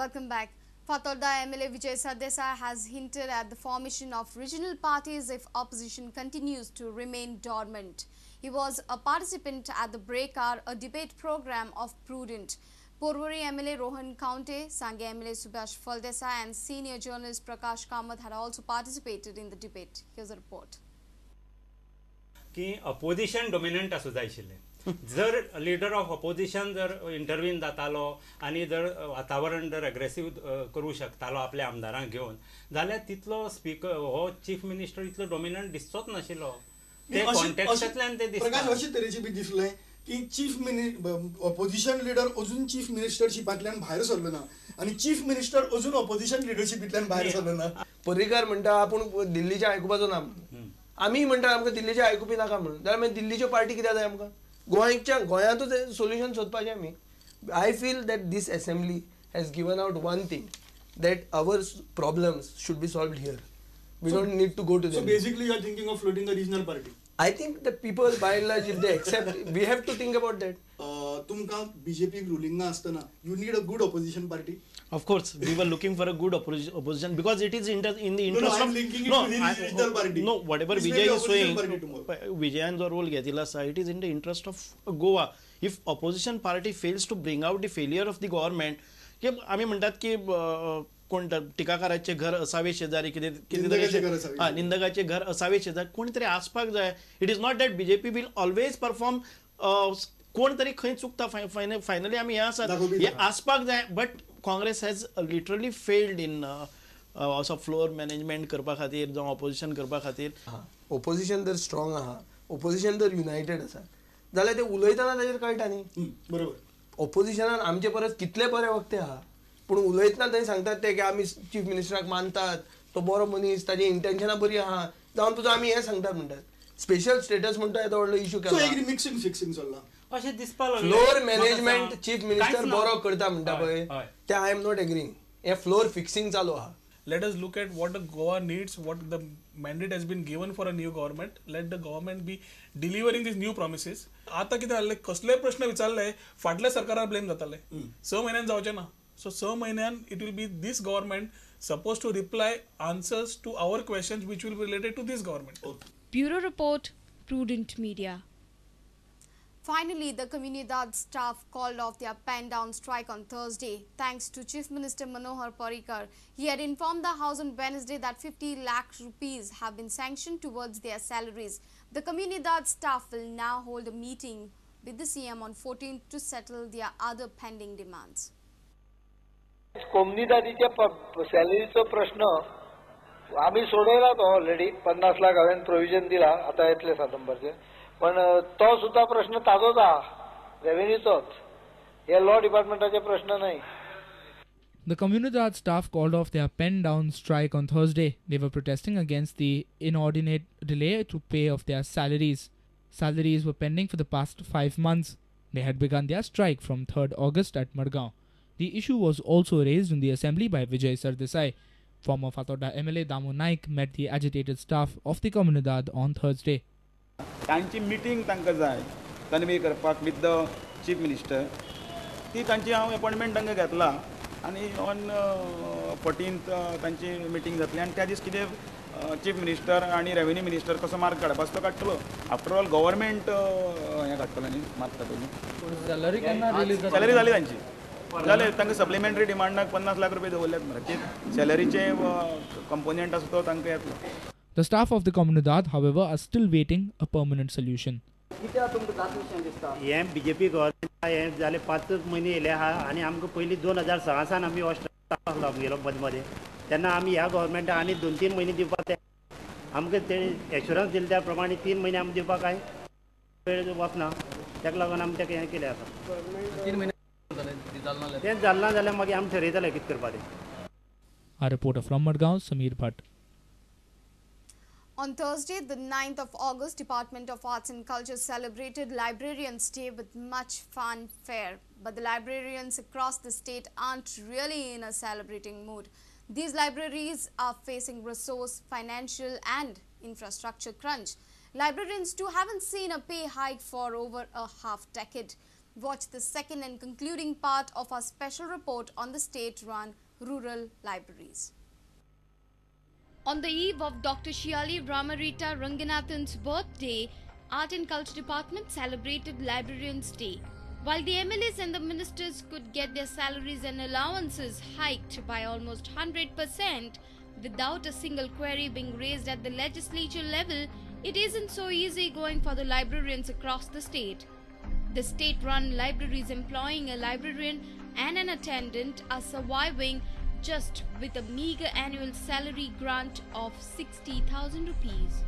Welcome back. Fatorda MLA Vijay Sardesai has hinted at the formation of regional parties if opposition continues to remain dormant. He was a participant at the Break Hour, a debate program of Prudent. Porvorim MLA Rohan Khaunte, Sanguem MLA Subhash Phaldesai and senior journalist Prakash Kamath had also participated in the debate. Here's a report. की opposition dominant आसूं जाय आशिल्लें. जर leader of opposition जर intervene जातालो आनी जर वातावरण जर एग्रेसीव करूं शकतालो आपल्या आमदारांक घेवन जाल्यार तितलो स्पीकर हो चीफ मिनिस्टर इतलो डोमिनंट दिसचोच नाशिल्लो. ते कॉन्टेक्स्टांतल्यान ते दिसता. प्रकाश, अशे तरेचे बी दिसलें की चीफ ऑपोजिशन लिडर अजून चीफ मिनिस्टरशिपांतल्यान भायर सरलो ना आनी चीफ मिनिस्टर अजून ऑपोजिशन लिडरशिपींतल्यान भायर सरलो ना. पर्रीकार म्हणटा आपूण दिल्लीचें आयकुपाचो ना, आमी म्हणटा आमकां दिल्लीचें आयकुपी नाका म्हणून, जाल्यार मागीर दिल्लीच्यो पार्टी कित्याक जाय आमकां? गोंयच्या गोंयांतूच सोल्युशन सोदपाचें आमी. I feel that this assembly has given out one thing, that our problems should be solved here. We don't need to go to So basically you are thinking of floating a regional party. I think the people by and large, if they accept, we have to think about that. तुमकां BJP रुलिंगा आसतना you need a good opposition party. Of course, we were looking for a good opposition because it is in the interest no, of linking it to the regional party. No, whatever Vijay is saying, Vijayan जो role घेतिल्लो आसा, it is in the interest of Goa. If opposition party fails to bring out the failure of the government, की आमी म्हणटात की कोण टिकाकाराचे घर असावे शेजारी, कितें कितें निंदकाचे घर असावे शेजारी, कोण तरी आसपाक जाय. It is not that BJP will always perform. कोण तरी खंय चुकता, फायनली आमी हें आसात, हें आसपाक जाय. But Congress has literally failed in असो फ्लोर मॅनेजमेंट करपा खातीर जावं ऑपोजिशन करपा खातीर. ऑपोजिशन जर स्ट्रॉंग आहा, ऑपोजिशन जर युनायटेड आसा जाल्यार ते उलयतना ताजेर कळटा न्ही. बरोबर. ऑपोजिशनान आमचे परस कितले बरे वक्ते आहा, पूण उलयतना थंय सांगतात ते की आमी चीफ मिनिस्टराक मानतात, तो बरो मनीस, ताजी इंटेन्शनां बरी आहा, जावन तुजो आमी हें सांगतात म्हणटात. स्पेशल स्टेटस म्हणटा येदो व्हडलो इशू केला. मिक्सिंग फिक्सिंग चल्लां अशें दिसपाक लागलें. फ्लोर मॅनेजमेंट चीफ मिनिस्टर बरो करता म्हणटा पळय, ते I am not agreeing. हें फ्लोर फिक्सिंग चालू आहा. Let us look at what the Goa needs, what the mandate has been given for a new government. Let the government be delivering these new promises. आता कितें जाल्लें, कसलेय प्रश्न विचारले फाटल्या सरकारार ब्लेम जाताले. 6 म्हयन्यान जावचें ना. So 6 म्हयन्यान it will be this government supposed to reply answers to our questions which will be related to this government. Okay. Bureau Report, Prudent Media. Finally, the Comunidade staff called off their pen-down strike on Thursday, thanks to Chief Minister Manohar Parrikar. He had informed the House on Wednesday that 50 lakh rupees have been sanctioned towards their salaries. The Comunidade staff will now hold a meeting with the CM on 14th to settle their other pending demands. कोमुनिदादीच्या सॅलरीचो प्रश्न आमी सोडयला तो already. 50 lakh हांवें provision दिला, आतां येतले 7 नंबरचे, पण तो सुद्धा प्रश्न ताजोच आहा, रेव्हेन्यूचोच, हे लॉ डिपार्टमेंटाचे प्रश्न न्हय. The Comunidade staff called off their pen-down strike on Thursday. They were protesting against the inordinate delay to pay of their salaries. Salaries were pending for the past 5 months. They had begun their strike from 3rd August at Madgaon. The issue was also raised in the assembly by Vijay Sardesai. Former Fatorda MLA Damu Naik met the agitated staff of the Comunidade on Thursday. तांची meeting तांकां जाय convey करपाक with the chief minister, ती तांची हांव appointment तांकां घेतला आनी ऑन 14th तांची मिटींग जातली आनी त्या दीस कितें चीफ मिनिस्टर आनी रेवेन्यू मिनिस्टर कसो मार्ग काडपाचो तो काडटलो. आफ्टर ऑल गव्हर्मेंट हें काडटलो न्ही, मार्ग काडटलो. सॅलरी केन्ना रिलीज जातली? सॅलरी जाली तांची, जाले तांकां सप्लिमेंटरी डिमांडाक 50 लाख रुपये दवरल्यात मरे, ते सॅलरीचे कंपोनंट आसा तो तांकां येतलो. The staff of the Comunidade, however, are still waiting a permanent solution. हें बीजेपी गव्हर्मेंट हें जालें 5 म्हयने येयले आहा आनी आमकां पयलीं 2006 सावन आमी हो स्ट्रायक आसलो आमगेलो मदीं मदीं, तेन्ना आमी ह्या गव्हर्मेंटाक आनी 2-3 म्हयने दिवपाक ते आमकां तेणी एश्युरन्स दिले त्या प्रमाणे 3 म्हयने आमी दिवपाक कांय वेळ वचना, ताका लागून आमी ताका हें केलें आसा. 3 म्हयने तें जालें ना जाल्यार मागीर आमी ठरयतले कितें करपाचें. Our reporter from Madgaon, Sameer Bhatt. On Thursday, the 9th of August, Department of Arts and Culture celebrated Librarians' Day with much fanfare. But the librarians across the state aren't really in a celebrating mood. These libraries are facing resource, financial and infrastructure crunch. Librarians too haven't seen a pay hike for over a half decade. Watch the second and concluding part of our special report on the state-run rural libraries. On the eve of Dr. Shiyali Ramarita Ranganathan's birthday, Art and Culture Department celebrated Librarians' Day. While the MLAs and the ministers could get their salaries and allowances hiked by almost 100% without a single query being raised at the legislature level, it isn't so easy going for the librarians across the state. The state-run libraries employing a librarian and an attendant are surviving just with a meager annual salary grant of 60,000 rupees.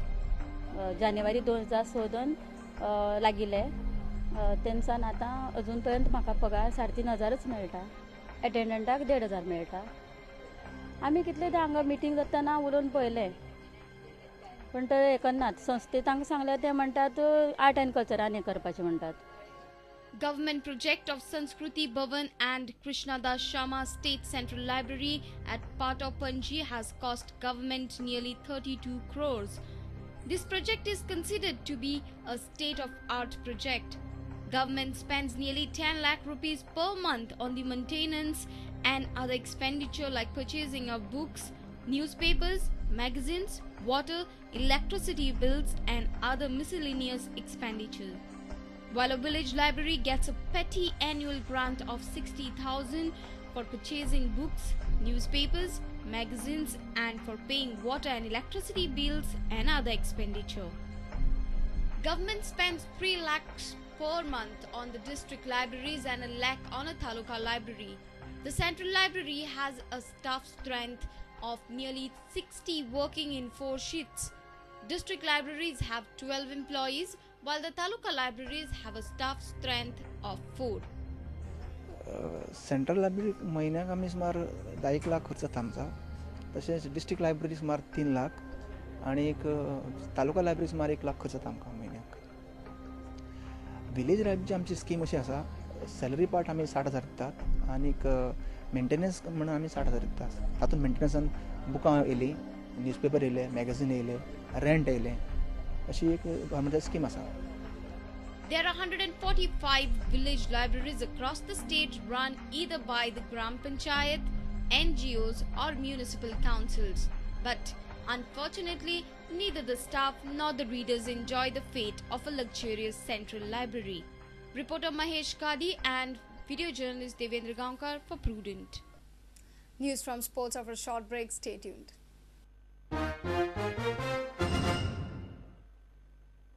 जानेवारी 2006 लागिल्ले तेन्नासान आतां अजून पर्यंत म्हाका पगार 3,500 मेळटा, एटेंडंटाक 1,500 मेळटा. आमी कितले हांगा मिटींग जातना उलोवन पळयलें पण ते हें करनात. संस्थे तांकां सांगल्यार ते म्हणटात आर्ट एंड कल्चरान हें करपाचें म्हणटात. Government project of Sanskriti Bhavan and Krishnadas Sharma State Central Library at Pato Panji has cost government nearly 32 crores. This project is considered to be a state-of-art project. Government spends nearly 10 lakh rupees per month on the maintenance and other expenditure like purchasing of books, newspapers, magazines, water, electricity bills and other miscellaneous expenditure. While a village library gets a petty annual grant of 60,000 for purchasing books, newspapers, magazines and for paying water and electricity bills and other expenditure. Government spends 3 lakhs per month on the district libraries and 1 lakh on a taluka library. The central library has a staff strength of nearly 60 working in 4 shifts. District libraries have 12 employees, while the taluka libraries have a staff strength of 4. Central library म्हयन्याक आमी सुमार 10 लाख खर्च जाता आमचो, तशेंच district library सुमार 3 लाख आनी एक तालुका लायब्ररी सुमार 1 लाख खर्च जाता आमकां म्हयन्याक. विलेज लायब्ररीची आमची स्कीम अशी आसा, सॅलरी पार्ट आमी 60,000 दितात आनीक मेंटेनन्स म्हणून आमी 60,000 दितात. तातूंत मेंटेनन्सान बुकां येयलीं, न्यूजपेपर येयले, मॅगझीन येयले, रेंट येयलें, अशी एक गव्हर्मेंटाची स्कीम आसा. There are 145 village libraries across the state run either by the Gram Panchayat, NGOs or municipal councils. But unfortunately, neither the staff nor the readers enjoy the fate of a luxurious central library. Reporter Mahesh Kadi and video journalist Devendra Gaonkar for Prudent. News from sports after a short break. Stay tuned.